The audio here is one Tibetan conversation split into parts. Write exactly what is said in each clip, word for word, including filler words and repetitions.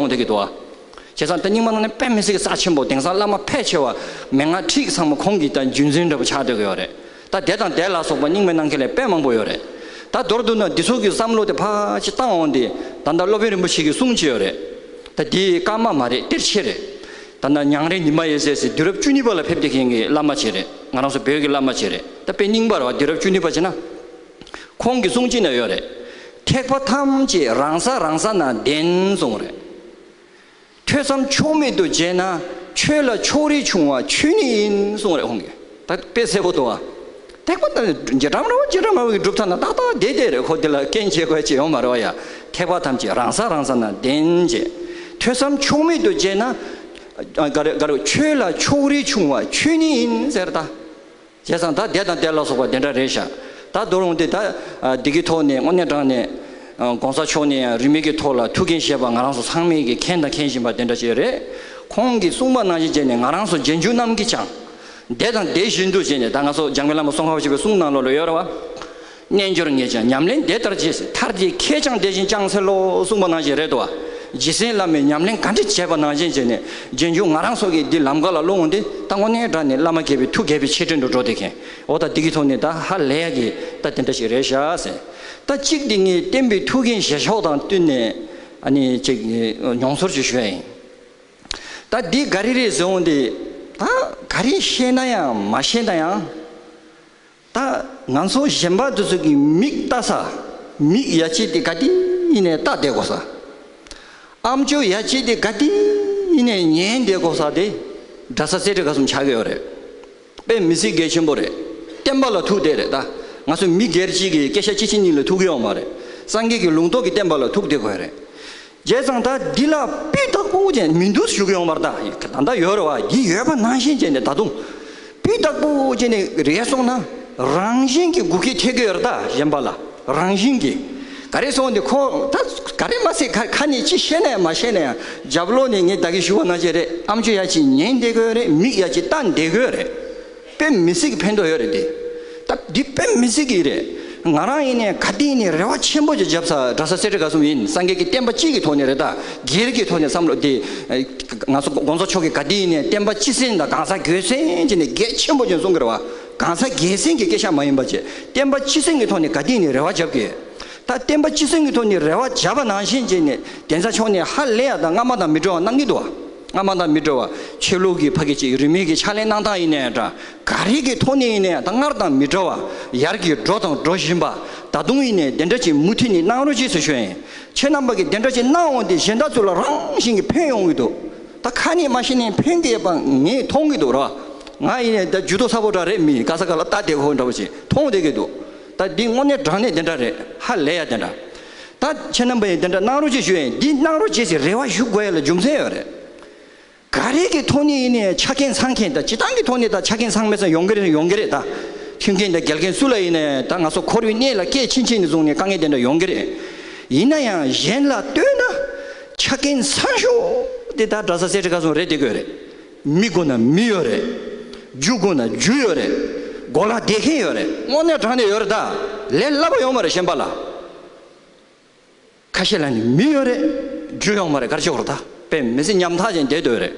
འོང་བསྡད་ཀྱི་འདུག་བ། བྱས་ཙང་ད་རྙིང་མ་ནང་ནས་དཔེ་མི་སྲིད་ཀྱི་རྩ་ཆེན་པོ། དེང་སང་བླ་མ་ཕལ་ཆེ་བ་མན་ངག་ཁྲིད་ཚང་མ་ཁོང་གི་ད་རྒྱུན་འཛིན་འདྲ་པོ་ཆགས་བསྡད་ཀྱི་ཡོད་རེད། ད་དེ་དང་དེ་ལ་སོགས་པ་རྙིང་མའི་ནང་གི་ལས་དཔེ་མང་པོ་ཡོད་རེད། ད་མདོར་བསྡུ་ན་འདི་ཚོ་གི་བསམ་བློ་དེ་ཕར་ཅིག་བཏང་འོང་དུས། ད་ལྟ་སློབ་དཔོན་རིན་པོ་ཆེ་གི་གསུང་ཅིག་ཡོད་རེད། ད་འདི་སྐར་མ་མ་རེད། གཏེར་ཆེ་རེད། ད་ལྟ་ཉང་རལ་ཉི་མ་ཡེ་ཟེར་ཟེར་དུས་རབས་བཅུ་གཉིས་པ་ལ་ཕེབས་བསྡད་མཁན་གྱི་བླ་མ་ཅིག་རེད། ང་རང་ཚོ་བོད་ཀྱི་བླ་མ་ཅིག་རེད། ད་དཔེ་རྙིང་པ་རེད་བ། དུས་རབས་བཅུ་གཉིས་པ་བྱས་ན། ཁོང་གི་གསུང་ཅིག་ན་ཡོད་རེད། ཐེག་པ་ཐམས་ཅད་རང་ས་རང་ས་ན་བདེན་གསུངས་རེད། ཐོས་བསམ་ཕྱོགས་མེད་དུ་བྱས་ན། ཆོས་ལ་ཕྱོགས་རིས་ཆུང་བ་ཆོས་ཉིད་ཡིན་གསུངས་རེད་ཁོང་གིས། ད་དཔེ་གསལ་པོ་འདུག་བ། ཐེག་པ་ད་རྗེ་བྲག་སྨྲ་བ་རྗེ་བྲག་སྨྲ་བ་གི་སྒྲུབ་ཐབས་ན་ཏག་ཏག་བསྡད་བསྡད་རེད། ཁོ་དེ་ལ་རྐྱེན་བྱེད་དགོས་ཅིག་ཡོད་མ་རེད་བ་ཡ། ཐེག་པ་ཐམས་ཅད་རང་ས་རང་ས་ན་བདེན་བྱས། ཐོས་བསམ་ཕྱོགས་མེད་དུ་བྱས་ན། ཨ། ག་རེ་ག་རེ། ཆོས་ལ་ཕྱོགས་རིས་ཆུང་བ་ཆོས་ཉིད་ཡིན་ཟེར་ད། བྱས་ཙང་ད་དེ་དང་དེ་ལ་སོགས་པ་དེ་འདྲ་རེད་ཤག་ད་མདོར་འོང་དུས་ད། ཨ། འདི་གི་ཐོག་ནས་དངོས་གནས་དྲང་གནས། ཨ། གོང་ས་མཆོག་ནས་ཡང་རིས་མེད་ཀྱི་ཐོག་ལ་ཐུགས་འགན་བཞེས་པ་ང་རང་ཚོ་ཚང་མས་ཀྱིས་མཁྱེན་དང་མཁྱེན་བཞིན་པ་དེ་འདྲ་ཞིག་རེད། ཁོང་གིས་གསུངས་པ་ནང་བཞིན་བྱས་ནས་ང་རང་ཚོ་རྗེས་འཇུག་རྣམས་ཀྱིས་ཀྱང་། དེ་དང་དེ་བཞིན་དུ་བྱས་ནས། ད་ང་ཚོ་འཇམ་མགོན་བླ་མ་ཙོང་ཁ་པ་ཆེན་པོའི་གསུང་ནང་ལོགས་ལ་ཡོད་རེད་བ། རྣལ་འབྱོར་ངས་ཀྱང་ཉམས་ལེན་དེ་ལྟར་བྱས། ཐར་རྒྱས་ཁྱེད་ཀྱང་དེ་བཞིན་ཀྱང་འཚལ་ལོ་གསུངས་པ་ནང་བཞིན་རེད་དོ། རྗེ་བཙུན་བླ་མས་ཉམས་ལེན་ག་འདྲ་བྱས་པ་ནང་བཞིན་བྱས་ནས་རྗེས་འཇུག་ང་རང་ཚོ་གིས་འདི་ལམ་ཁ་ལ་སློབ་འོང་དུས། ད་དངོས་གནས་དྲང་གནས་བླ་མ་དགྱེས་པའི་ཐུགས་དགྱེས་པའི་ཆེ་འབྲིང་དུ་འགྲོ་བསྡད་མཁན། འོ། ད་འདི་གི་ཐོག་ནས་ད་ཧ་ལས་ཡ་གི་ད་དེ་འདྲ་ཞིག་རེད་ཤག་ཟེར། ད་གཅིག་འདི་ངས་བསྟན་པའི་ཐུགས་འགན་བཞེས་ཕྱོགས་དང་བསྟུན་ནས། ཨ་ནི་ཅིག་མྱོང་ཚོར་ཅིག་ཞུ་ཡ་ཡིན། ད་འདི་ག་རེ་རེད་ཟེར་འོང་དུས། ད་ག་རེ་བཤད་ན་ཡང་མ་བཤད་ན་ཡང་། ད་ང་ཚོ་གཞན་པ་དེ་ཚོ་གི་མིག་ལྟ་ས། མིག་ཡ་གཅིག་དེ་ག་དུས་ཡིན་ནའི་ལྟ་བསྡད་དགོས་ས། ཨམ་ཅོག་ཡ་གཅིག་དེ་ག་དུས་ཡིན་ནའི་ཉན་བསྡད་དགོས་ས་དེ། གྲྭ་ས་སེ་འབྲས་དགའ་གསུམ་ཆགས་ཀྱི་ཡོད་རེད། དཔེ་མི་སྲིད་གལ་ཆེན་པོ་རེད། བསྟན་པ་ལ་ཐུག་བསྡད་རེད་ད། ང་ཚོ་མི་སྒེར་གཅིག་གི་སྐད་ཆ་གཅིག་གཅིག་གཉིས་ལ་ཐུག་གི་ཡོད་མ་རེད། སངས་རྒྱས་ཀྱི་ལུང་རྟོགས་ཀྱི་བསྟན་པ་ལ་ཐུག་བསྡད་དགོས་རེད། བྱས་ཙང་ད་འདི་ལ་སྤུས་དག་པོ་ཅན་མི་འདུག་ཞུ་གི་ཡོད་མ་རེད་ད། ད་ལྟ་ཡོད་རེད་བ། འདི་ཡོད་པ་ནང་བཞིན་བྱས་ནས་ད་དུང་སྤུས་དག་པོ་བྱས་ནས་རེད་སོང་ན། རང་བཞིན་གྱི་འགུལ་སྐྱོད་ཐེབས་ཀྱི་ཡོད་རེད་ད། གཞན་པ་ལ་རང་བཞིན་གྱི། ག་རེ་སོང་དེ་ཁོ་ད་ག་རེ་མ་ཟད་ཁ་ཁ་ནས་ཅི་བཤད་ན་ཡང་མ་བཤད་ན་ཡང་། རྒྱབ་ལོགས་ནས་ངས་ད་གིན་ཞུ་བ་ནང་བཞིན་རེད། ཨམ་ཅོག་ཡ་གཅིག་ཉན་བསྡད་ཀྱི་ཡོད་རེད། མིག་ཡ་གཅིག་ལྟ་བསྡད་ཀྱི་ཡོད་རེད། དཔེ་མི་སྲིད་ཀྱི་ཕན་ཐོགས་ཡོད་རེད་དེ། ད་འདི་དཔེ་མི་སྲིད་ཀྱི་རེད། ང་རང་ཡིན་ནའི་ག་དུས་ཡིན་ནའི་རེ་བ་ཆེན་པོ་ཅིག་བརྒྱབ་ས་གྲྭ་ས་སེ་འབྲས་དགའ་གསུམ་ཡིན། སངས་རྒྱས་ཀྱི་བསྟན་པ་སྤྱི་གི་ཐོག་ནས་རེད་ད། སྒེར་གྱི་ཐོག་ནས་བསམ་བློ་དེ། ང་ཚོ་གོང་ས་མཆོག་གིས་ག་དུས་ཡིན་ནའི་བསྟན་པ་སྤྱི་སེམས་དང་གང་ཟག་སྒེར་སེམས་ཅིག་ནས་གལ་ཆེན་པོ་ཅིག་གསུང་གི་རེད་བ། གང་ཟག་སྒེར་སེམས་ཀྱི་སྐད་ཆ་མ་ཡིན་པ་བྱས། བསྟན་པ་སྤྱི་སེམས་ཀྱི་ཐོག་ནས་ག་དུས་ཡིན་ནའི་རེ་བ་བརྒྱབ་ཀྱི། ད་བསྟན་པ་སྤྱི་སེམས་ཀྱི་ཐོག་ནས་རེ་བ་བརྒྱབ་པ་ནང་བཞིན་བྱས་ནས་གདན་ས་མཆོག་ནས་ཧ་ལས་ཡ་ད་སྔ་མ་དང་མི་འདྲ་བ་གནང་གི་འདུག་བ། སྔ་མ་དང་མི་འདྲ་བ། ཆོས་ལུགས་ཀྱི་ཕ་གི་ཅིག་རིས་མེད་ཀྱི་ཕྱག་ལས་གནང་སྟངས་ཡིན་ནའི་འདྲ། ག་རེ་གི་ཐོག་ནས་ཡིན་ནའི་ད་སྔར་དང་མི་འདྲ་བ། ཡར་གྱི་འགྲོ་དང་འགྲོ་བཞིན་པ། ད་དུང་ཡིན་ནའི་དེ་འདྲ་ཅིག་མུ་མཐུད་ནས་གནང་རོགས་ཅེས་ཟེར་ཞུ་ཡིན། ཁྱེད་རྣམ་པ་གིས་དེ་འདྲ་ཅིག་གནང་འོང་དུས་གཞན་དག་ཚོ་ལ་རང་བཞིན་གྱིས་ཕན་ཡོང་གི་འདུག་ད་ཁ་ནས་མ་བཤད་ནའི་ཕན་གྱི་ཡོད་པ་ངས་མཐོང་གི་འདུག་ར། ང་ཡིན་ནའི་ད་ཇུས་གཏོགས་ཚ་པོ་འདྲ་རེད། མི་ག་ས་ག་ལ་ལྟ་བསྡད་ཁོ་འདྲ་བོ་ཞིག་མཐོང་བསྡད་ཀྱི་འདུག་ད་འདི་དངོས་གནས་དྲང་གནས་དེ་འདྲ་རེད། ཧ་ལས་ཡ་དེ་འདྲ། ད་ཁྱེད་རྣམ་པ་ཡིས་དེ་འདྲ་གནང་རོགས་ཅེས་ཞུ་ཡིན། འདི་གནང་རོགས་ཅེས་ཟེར་རེ་བ་ཞུ་དགོས་ཡ་ལ་རྒྱུ་མཚན་ཡོད་རེད། ག་རེ་གི་ཐོག་ནས་ཡིན་ནའི་ཆ་རྐྱེན་ཚང་མཁན་དང་། སྤྱིར་བཏང་གི་ཐོག་ནས་ད་ཆ་རྐྱེན་ཚང་མེད་ཙང་ཡོང་གི་རེད། ཡོང་གི་རེད་ད། མཐུན་རྐྱེན་དང་འགལ་རྐྱེན་སུ་ལ་ཡིན་ནའི་ད་ང་ཚོ་འཁོར་བའི་གནས་ལ་སྐྱེས་ཕྱིན་ཆད་ནས་བཟུང་ནས་དཀའ་ངལ་དེ་འདྲ་ཡོང་གི་རེད། ཡིན་ན་ཡང་གཞན་ལ་ལྟོས་ན་ཆ་རྐྱེན་ཚང་ཤོས་དེ་ད་གྲྭ་ས་སེ་འབྲས་དགའ་གསུམ་རེད་བསྡད་ཀྱི་ཡོད་རེད། མི་དགོས་ན་མི་ཡོད་རེད། རྒྱུ་དགོས་ན་རྒྱུ་ཡོད་རེད། གོ་ལ་བསྡད་མཁན་ཡོད་རེད། དངོས་གནས་དྲང་གནས་ཡོད་རེད་ད། ལས་སླ་པོ་ཡོད་མ་རེད་གཞན་པ་ལ། ཁ་ཤས་ལ་ནི་མི་ཡོད་རེད། རྒྱུ་ཡོད་མ་རེད། ག་རེ་བྱེད་དགོས་རེད་ད། དཔེ་མི་སྲིད་ཉམ་ཐག་ཅན་བསྡད་སྡོད་རེད།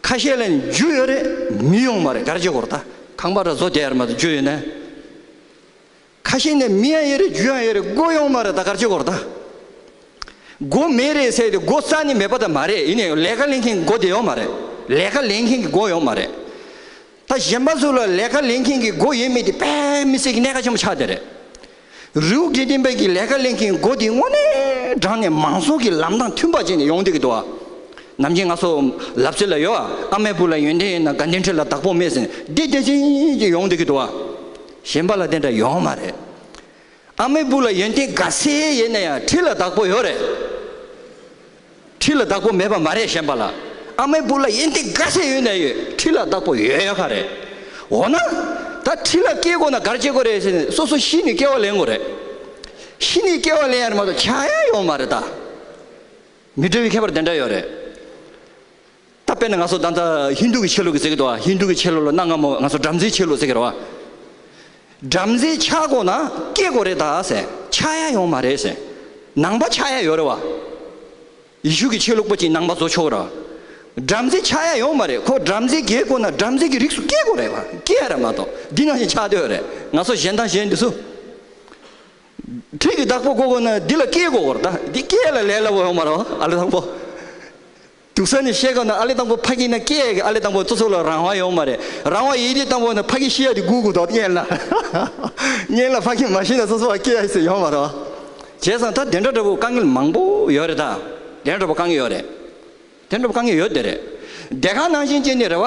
ཁ་ཤས་ལ་ནི་རྒྱུ་ཡོད་རེད། མི་ཡོད་མ་རེད། ག་རེ་བྱེད་དགོས་རེད་ད། ཁང་པ་ར་བཟོ་བསྡད་ཡ་རེད་མ་གཏོགས་རྒྱུ་ཡོད་ན། ཁ་ཤས་ནི་མི་ཡང་ཡོད་རེད། རྒྱུ་ཡང་ཡོད་རེད། སྒོ་ཡོད་མ་རེད་ད། ག་རེ་བྱེད་དགོས་རེད་ད། སྒོ་མེད་རེད་ཟེར་ཏེ་སྒོ་རྩ་ནས་མེད་པ་ད་མ་རེད། ཡིན་ནའི་ལས་ཀ་ལས་མཁན་གྱི་སྒོ་དེ་ཡོད་མ་རེད། ལས་ཀ་ལས་མཁན་གྱི་སྒོ་ཡོད་མ་རེད། ད་གཞན་པ་ཚོ་ལ་ལས་ཀ་ལས་མཁན་གྱི་སྒོ་ཡོད་མེད་དེ་དཔེ་མི་སྲིད་ཀྱི་གནད་འགག་ཆེན་པོ་ཆགས་བསྡད་རེད། རི་བོ་དགེ་ལྡན་པའི་གི་ལས་ཀ་ལས་མཁན་སྒོ་དེ་དངོས་གནས་དྲང་གནས་མང་ཚོགས་ཀྱི་ལམ་དང་མཐུན་པ་བྱས་ནས་ཡོང་བསྡད་ཀྱི་འདུག་ཨ། ནམ་རྒྱུན་ང་ཚོ་ལབ་ཚུལ་ལ་ཡོད་ཨ། ཨ་མའི་བུ་ལ་ཡོན་ཏན་ཡོད་ན་དགའ་ལྡན་ཁྲི་ལ་བདག་པོ་མེད་ཟེར་འདི་དེ་བཞིན་གྱི་ཡོང་བསྡད་ཀྱི་འདུག་ཨ། གཞན་པ་ལ་དེ་འདྲ་ཡོང་མ་རེད། ཨ་མའི་བུ་ལ་ཡོན་ཏན་ག་ཚད་ཡོད་ན་ཡང་ཁྲི་ལ་བདག་པོ་ཡོད་རེད། ཁྲི་ལ་བདག་པོ་མེད་པ་མ་རེད་གཞན་པ་ལ། ཨ་མའི་བུ་ལ་ཡོན་ཏན་ག་ཚད་ཡོད་ན་ཡོད། ཁྲི་ལ་བདག་པོ་ཡོད་ཡོད་ཁ་རེད། འོ་ན། ད་ཁྲི་ལ་སྐྱེ་དགོས་ན་ག་རེ་བྱེད་དགོས་རེད་ཟེར་ནས་སོ་སོ་ཤི་ནས་སྐྱེ་བ་ལེན་དགོས་རེད། ཤི་ནས་སྐྱེ་བ་ལེན་ཡ་རེད་མ་གཏོགས་ཆགས་ཡ་ཡོད་མ་རེད་ད། མི་འདྲ་བའི་ཁྱད་པར་དེ་འདྲ་ཡོད་རེད། ད་དཔེར་ན་ང་ཚོ་ད་ལྟ་ཧིན་དུ་གི་ཆོས་ལུགས་ཀྱི་ཟེར་གྱི་འདུག་བ། ཧིན་དུ་གི་ཆོས་ལུགས་ལ་གནའ་སྔ་མོ་ང་ཚོ་བྲམ་ཟེའི་ཆོས་ལུགས་ཟེར་གྱི་རེད་བ། བྲམ་ཟེ་ཆགས་དགོས་ན་སྐྱེ་དགོས་རེད་ད་ཟེར། ཆགས་ཡ་ཡོད་མ་རེད་ཟེར། ནང་པ་ཆགས་ཡ་ཡོད་རེད་བ། ཡེ་ཤུ་གི་ཆོས་ལུགས་པ་ཅིག་ནང་པ་བཟོ་ཆོག་ར། བྲམ་ཟེ་ཆགས་ཡ་ཡོད་མ་རེད། ཁོ་བྲམ་ཟེ་སྐྱེ་དགོས་ན་བྲམ་ཟེ་གི་རིགས་སུ་སྐྱེ་དགོས་རེད་བ། སྐྱེ་ཡ་ར་མ་གཏོགས་འདི་ནང་བཞིན་ཆགས་སྡོད་རེད། ང་ཚོ་གཞན་དང་གཞན་འདི་ཚོ། ཁྲི་གི་བདག་པོ་དགོས་དགོས་ན་འདི་ལ་སྐྱེ་དགོས་ར། ད་འདི་སྐྱེ་ལ་ལས་སླ་བོ་ཡོད་མ་རེད་བ། ཨ་ལེ་དང་པོ། དུག་ས་ནས་བཤད་དགོས་ན་ཨ་ལེ་དང་པོ་ཕ་གི་ན་སྐྱེ་ཡ་གི་ཨ་ལེ་དང་པོ་ཚོ་ཚོ་ལ་རང་དབང་ཡོད་མ་རེད། རང་དབང་ཡིན་དེ་དང་པོ་ན་ཕ་གི་ཤི་ཡ་དེ་སྒུག་དགོས་དོ་སྔོན་ལ། སྔོན་ལ་ཕ་གི་མ་ཤི་ན་ཚོ་ཚོ་ལ་སྐྱེ་ཡ་ཟེར་ཡོད་མ་རེད་བ། བྱས་ཙང་ད་དེ་འདྲ་འདྲ་པོ་དཀའ་ངལ་མང་པོ་ཡོད་རེད། ད་དེ་འདྲ་འདྲ་པོ་དཀའ་ངལ་ཡོད་རེད། དེ་འདྲ་པོ་དཀའ་ངལ་ཡོད་དེ་རེད། དེ་ག་ནང་བཞིན་བྱས་ནས་རེད་བ།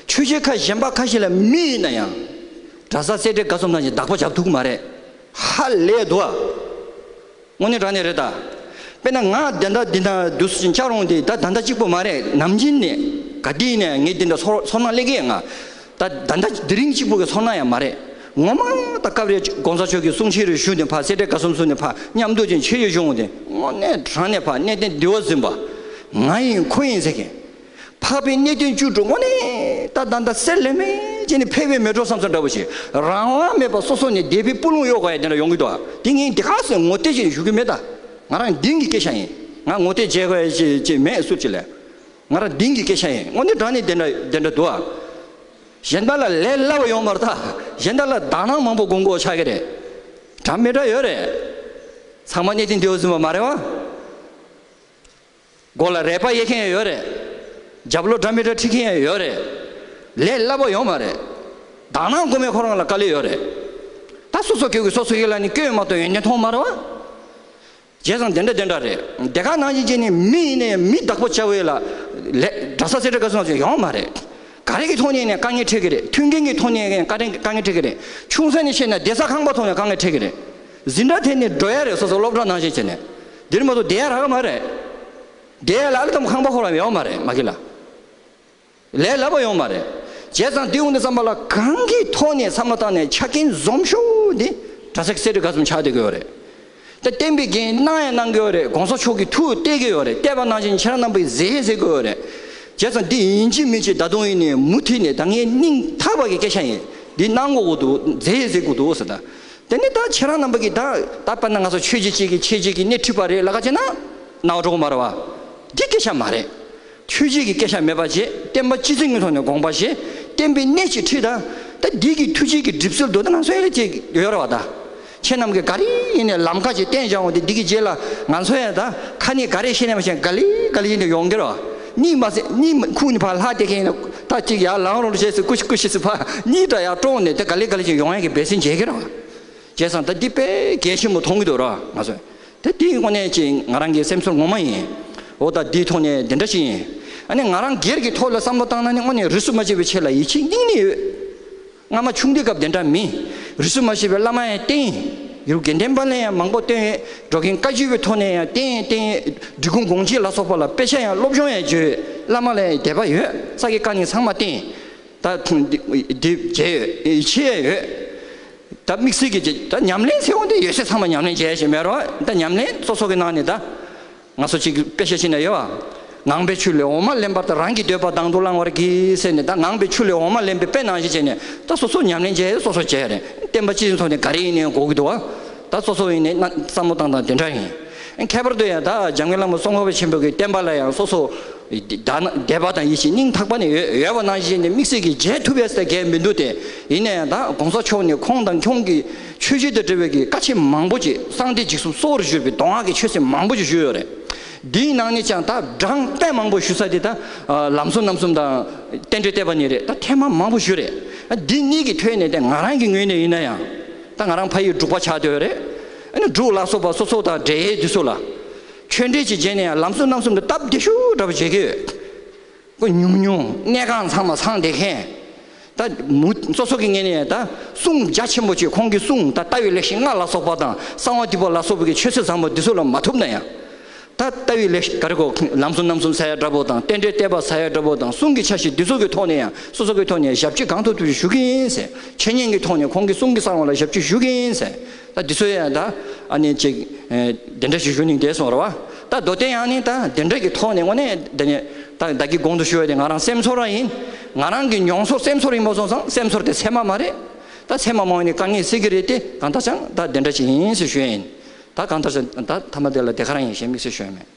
ཆོས་བྱེད་ཁ་གཞན་པ་ཁ་ཤས་ལ་མི་ཡིན་ན་ཡང་། གྲྭ་ས་སེ་འབྲས་དགའ་གསུམ་ནང་བཞིན་བདག་པོ་རྒྱབ་ཐུབ་ཀྱི་མ་རེད། ཧ་ལས་འདུག་ཨ། དངོས་གནས་དྲང་གནས་རེད་ད། དཔེར་ན་ང་དེ་འདྲ་འདི་འདྲ་འདུག་སེ་བྱས་ནས་བཅར་འོང་དེ་ད་ད་ལྟ་གཅིག་པོ་མ་རེད། ནམ་རྒྱུན་ནས་ག་དུས་ནས་ངས་འདི་འདྲ་ཚོར་ཚོར་སྣང་སླེབས་ཀྱི་ཡོད། ང་ད་ད་ལྟ་དེ་རིང་གཅིག་པོ་གི་ཚོར་སྣང་ཡང་མ་རེད། ངོ་མ་ད་སྐབས་རེ་གོང་ས་མཆོག་གི་གསུང་ཆོས་རེ་ཞུས་ནས་ཕར་སེ་འབྲས་དགའ་གསུམ་ཚུར་ནས་ཕར་མཉམ་དུ་ཅིག་ཆོས་ཞུ་འོང་དེ་དངོས་གནས་དྲང་གནས་ཕར་གནས་བརྟན་འདི་བ་འཛིན་པ། ང་ཡིན་ཁོ་ཡིན་ཟེར་མཁན། འཕགས་པའི་གནས་བརྟན་བཅུ་དྲུག་དངོས་གནས་ད་ད་ད་གསེར་ལས་མེད་ཅེས་ནི་ཕལ་པའི་མེ་སྒྲོན་བསམ་ཚུལ་འདྲ་པོ་ཞིག་རང་དབང་མེད་པ་སོ་སོ་ནས་སྡེ་པའི་སྤུ་ལོང་གཡོག་དགོས་ཡ་དེ་འདྲ་ཡོང་གི་འདུག་ཨ། དེ་ངས་འདི་ག་ཟེར་ངོ་དེ་ཅིག་ཞུ་གི་མེད་ད། ང་རང་གདེང་གི་སྐད་ཆ་ཡིན། ང་ངོ་དེ་བྱེད་དགོས་ཡ་ཅིག་ཅིག་མེད་སུ་ཅིག་ལས། ང་རང་གདེང་གི་སྐད་ཆ་ཡིན། དངོས་གནས་དྲང་གནས་དེ་འདྲ་དེ་འདྲ་འདུག་ཨ། གཞན་དག་ལ་ལས་སླ་བོ་ཡོང་མ་རེད་ད། གཞན་དག་ལ་དག་སྣང་མང་པོ་སྒོམ་དགོས་ཆགས་ཀྱི་རེད། འདྲ་མི་འདྲ་ཡོད་རེད། ཚང་མ་གནས་བརྟན་འདི་བ་འཛིན་པ་མ་རེད་བ། མགོ་ལ་རལ་པ་གཡས་མཁན་ཡང་ཡོད་རེད། རྒྱབ་ལོགས་འདྲ་མི་འདྲ་ཁྲིད་མཁན་ཡང་ཡོད་རེད། ལས་སླ་པོ་ཡོད་མ་རེད། དག་སྣང་སྒོམ་མཁན་ཁོ་རང་ལ་དཀའ་ལས་ཡོད་རེད། ད་སོ་སོ་སྐྱོ་གི་སོ་སོ་ཡིད་ལ་ནི་སྐྱོ་ཡོད་མ་གཏོགས་ཡོན་ཏན་མཐོང་མ་རེད་བ། བྱས་ཙང་དེ་འདྲ་དེ་འདྲ་རེད། དེ་ག་ནང་བཞིན་བྱས་ནས་མི་ཡིན་ནའི་མི་བདག་པོ་བྱ་བའི་ལ་ལས་གྲྭ་ས་སེ་འབྲས་དགའ་གསུམ་ཡོང་མ་རེད། ག་རེ་གི་ཐོག་ནས་ནས་དཀའ་ངལ་འཕྲད་ཀྱི་རེད། མཐུན་རྐྱེན་གྱི་ཐོག་ནས་དཀའ་ངལ་འཕྲད་ཀྱི་རེད། ཆུང་ས་ནས་བཤད་ན་བསྡད་ས་ཁང་པ་ཐོག་ནས་དཀའ་ངལ་འཕྲད་ཀྱི་རེད། འཛིན་གྲྭ་དེ་ནས་འགྲོ་ཡ་རེད། སོ་སོ་སློབ་གྲྭ་ནང་བཞིན་བྱས་ནས། འདིར་མ་གཏོགས་བསྡད་ཡ་རག་གི་མ་རེད། བསྡད་ཡ་ལ་ཨ་ལེ་དམ་ཁང་པ་ཁོ་རང་ཡོད་མ་རེད། མ་གི་ལ། ལས་སླ་པོ་ཡོད་མ་རེད། བྱས་ཙང་དེ་འོང་དུས་ཙམ་པ་ལ་གང་གི་ཐོག་ནས་བསམ་བློ་བཏང་ནས་ཆ་རྐྱེན་འཛོམས་ཤོས་འདི་གྲྭ་ས་གི་སེ་འབྲས་དགའ་གསུམ་ཆགས་བསྡད་ཀྱི་ཡོད་རེད། ད་བསྟན་པའི་འགན་གནང་ཡང་གནང་གི་ཡོད་རེད། གོང་ས་མཆོག་གི་ཐུགས་གཏད་ཀྱི་ཡོད་རེད། གཏད་པ་ནང་བཞིན་ཁྱེད་རང་རྣམ་པས་མཛད་ཟེར་གྱི་ཡོད་རེད། བྱས་ཙང་འདི་ཡིན་གཅིག་མིན་གཅིག་ད་དུང་ཡིན་ནས་མུ་མཐུད་ནས་ད་ངས་སྙིང་ཐག་པ་གི་སྐད་ཆ་ཡིན། འདི་གནང་དགོས་ཀྱི་འདུག་མཛད་ཟེར་དགོས་འདུག་ཟེར། ད་དེ་ནི་ད་ཁྱེད་རང་རྣམ་པ་གིས་ད་ད་དཔེར་ན་ང་ཚོ་ཆོས་བརྒྱུད་གཅིག་གིས་ཆོས་བརྒྱུད་ཀྱི་སྣེ་ཁྲིད་པ་རེད་ལབ་ཀ་བྱས་ན་གནང་འགྲོ་གི་མ་རེད་བ། འདི་སྐད་ཆ་མ་རེད། ཆོས་བརྒྱུད་ཀྱི་སྐད་ཆ་མེད་པ་བྱས། བསྟན་པ་སྤྱི་བྱིངས་ཀྱི་ཐོག་ནས་དགོངས་པ་བཞེས། བསྟན་པའི་གནས་ཀྱི་ཁྲིད་དང་། ད་འདི་གི་ཐུགས་རྗེ་གི་གྲིབ་བསིལ་དུ་ད་ང་ཚོ་ཡ་ལ་ཅིག་ཡོད་རེད་བ། ད་ཁྱེད་རྣམས་ཀྱིས་ག་རེ་ཡིན་ནས་ལམ་ཁ་ཅིག་བསྟན་བཞག་འོང་དུས་འདི་གི་རྗེས་ལ་ང་ཚོ་ཡ་ད་ཁ་ནས་ག་རེ་བཤད་ནས་མ་བཤད་ག་ལེ་ག་ལེ་ཡིན་ནས་ཡོང་གི་རེད་བ། གཉིད་མ་སད། གཉིད་ཁུག་ནས་ཕར་ལྷག་བསྡད་མཁན་ཡིན་ན་ད་ཅིག་ཡར་ལངས་རོགས་བྱས་ཟེར་ཀུ་ཤི་ཀུ་ཤི་ཟེར་ཕར་གཉིད་འདྲ་ཡར་དཀྲོགས་ནས་ད་ག་ལེ་ག་ལེ་ཅིག་ཡོང་ཡ་གི་འབད་བརྩོན་བྱེད་ཀྱི་རེད་བ། བྱས་ཙང་ད་འདི་དཔེ་གལ་ཆེན་པོ་མཐོང་གི་འདུག་ར་ང་ཚོས། ད་འདི་དངོས་གནས་ཅིག་ང་རང་གི་སེམས་ཚོར་ངོ་མ་ཡིན། འོ་ད་འདིའི་ཐོག་ནས་འདི་འདྲ་ཞིག་ཡིན། ཨ་ནི་ང་རང་སྒེར་གྱི་ཐོག་ལ་བསམ་བློ་བཏང་ན་ནི་དངོས་གནས་རིས་སུ་མ་ཆད་པའི་ཆེད་ལ་ཡིད་ཆེས་སྙིང་ནས་ཡོད། སྔ་མ་ཆུང་དུས་སྐབས་དེ་འདྲ་མིན། རིས་སུ་མ་ཆད་པའི་བླ་མ་ཡང་བསྟེན། ཡུལ་དགེ་ལྡན་པ་ལ་ཡང་མང་པོ་བསྟེན་ཡོད། འགྲོ་མགོན་བཀའ་བརྒྱུད་པའི་ཐོག་ནས་ཡང་བསྟེན་བསྟེན། འབྲི་གུང་དགོངས་གཅིག་ལ་སོགས་པ་ལ་དཔེ་ཆ་ཡང་སློབ་སྦྱོང་ཡང་བྱས་ཡོད། བླ་མ་ལ་ཡང་དད་པ་ཡོད། ས་དགེ་བཀའ་རྙིང་ཚང་མ་བསྟེན། ད་འདི་འདི་བྱས་ཡོད། ཡིད་ཆེས་ཡོད། ད་དམིགས་བསལ་གྱི་ད་ཉམས་ལེན་ཟེར་འོང་དུས་ཡོད་ཚད་ཚང་མ་ཉམས་ལེན་བྱས་ཞེས་མེད་རོགས། ད་ཉམས་ལེན་སོ་སོ་གི་ནང་ནས་ད་ང་ཚོ་གཅིག་དཔེ་ཆ་ཞིག་ནས་ཡོད་བ། ངང་པའི་ཆུ་ལས་འོ་མ་ལེན་པར་ཐལ། རང་གི་འདོད་པ་དང་དུ་བླང་བར་གྱིས་ཟེར་ནས། ད་ངང་པའི་ཆུ་ལས་འོ་མ་ལེན་པའི་དཔེ་ནང་བཞིན་བྱས་ནས་ད་སོ་སོ་ཉམས་ལེན་བྱས། སོ་སོ་བྱས་རེད། བསྟན་པ་སྤྱི་ཚོགས་ནས་ག་རེ་ཡིན་ནའི་དགོས་ཀྱི་འདུག་བ། ད་སོ་སོ་ཡིན་ནའི་བསམ་བློ་བཏང་སྟངས་དེ་འདྲ་ཡིན། ཁྱད་པར་དུ་ཡང་ད་འཇམ་མགོན་བླ་མ་ཙོང་ཁ་པ་ཆེན་པོ་གི་བསྟན་པ་ལ་ཡང་སོ་སོ་དད་པ་དང་ཡིད་ཆེས་སྙིང་ཐག་པ་ནས་ཡོད་ཡོད་པ་ནང་བཞིན་དེ་དམིགས་བསལ་གྱིས་བྱེད་ཐུབ་ཡས་ཟེར་གང་ཡང་མི་འདུག་སྟེ། ཡིན་ན་ཡང་ད་གོང་ས་མཆོག་ནས་ཁོང་དང་ཁོང་གི་ཆོས་བརྒྱུད་དང་འབྲེལ་བའི་གི་བཀའ་ཆོས་མང་པོ་ཅིག་གསང་བདེ་འཇིགས་གསུམ་སྲོག་རུ་བཞུར་བའི་གདོང་ལྔ་གི་ཆོས་སྲིད་མང་པོ་ཅིག་ཞུས་ཡོད་རེད། འདིའི་ནང་ནས་ཀྱང་ད་གྲངས་དཔེ་མང་པོ་ཞུ་ས་དེ་ད་ལམ་གསུམ་རྣམ་གསུམ་དང་རྟེན་འབྲེལ་བསྟོད་པ་གཉིས་རེད། ད་ཐེངས་མ་མང་པོ་ཞུས་རེད། འདི་གཉིས་ཀྱི་ཐོག་ནས་དེ་ང་རང་གི་ངོས་ནས་ཡིན་ན་ཡང་། ད་ང་རང་ཕ་ཡུལ་འབྲུག་པ་ཆགས་བསྡད་ཡོད་རེད། ཨ་ནི་འབྲུག་ལ་སོགས་པ་སོ་སོ་དང་འབྲེལ་ཡས་འདི་ཚོ་ལ་ཆོས་འབྲེལ་ཅིག་བྱས་ནས་ཡང་ལམ་གསུམ་རྣམ་གསུམ་དུ་སྟབས་བདེ་ཤོས་འདྲ་པོ་བྱེད་ཀྱི་ཡོད། ཁོ་ཉུང་ཉུང་གནས་ཁང་ཚང་མ་ཚང་བསྡད་མཁན། ད་མུ་སོ་སོ་གི་ངོས་ནས་ད་གསུང་རྒྱ་ཆེན་པོ་ཅིག་ཁོང་གི་གསུང་ད་ལྟ་བའི་ལེགས་བཤད་ལྔ་ལ་སོགས་པ་དང་གསང་བ་འདུས་པ་ལ་སོགས་པའི་གི་ཆོས་ཚུལ་བཟང་པོ་འདི་ཚོ་ལ་མ་ཐུབ་ན་ཡང་། ད་ལྟ་བའི་ལེགས་བཤད་ག་རེ་གོ་ལམ་གསུམ་རྣམ་གསུམ་ཟེར་ཡ་འདྲ་པོ་དང་རྟེན་འབྲེལ་བསྟོད་པ་ཟེར་ཡ་འདྲ་པོ་དང་གསུང་གི་ཆ་ཤས་འདི་ཚོ་གི་ཐོག་ནས་ཡང་སོ་སོ་གི་ཐོག་ནས་ཞབས་ཕྱི་གང་ཐུབ་ཐུབ་ཞུ་གི་ཡིན་ཟེར། འཆད་ཉན་གྱི་ཐོག་ནས་ཁོང་གི་གསུང་གི་གསང་བ་ལ་ཞབས་ཕྱི་ཞུ་གི་ཡིན་ཟེར། ད་འདི་ཚོ་ཡང་ད་ཨ་ནི་ཅིག་ཨེ་དེ་འདྲ་ཞིག་ཞུ་སྙིང་འདོད་སོང་ར་བ། ད་མདོ་དོན་ཡང་ནི་ད་དེ་འདྲ་གི་ཐོག་ནས་དངོས་གནས་དེ་ནས་ད་བདག་གིས་གོང་དུ་ཞུ་བ་དེ་ང་རང་སེམས་ཚོར་ར་ཡིན། ང་རང་གི་མྱོང་ཚོར་སེམས་ཚོར་ཡིན་པ་སོང་ཙང་སེམས་ཚོར་དེ་ཚད་མ་མ་རེད། ད་ཚད་མ་མ་ཡིན་ནི་དཀའ་ངལ་སེལ་གི་རེད་དེ། གང་ལྟར་ཀྱང་ད་དེ་འདྲ་ཞིག་ཡིན་ཟེར་ཞུ་ཡ་ཡིན། ད་གང་ལྟར་ཀྱང་ད་མཐའ་མ་དེ་ལ་དེ་ག་རང་ཡིན་ཞེས་དམིགས་བསལ་ཞུ་ཡ་མེད།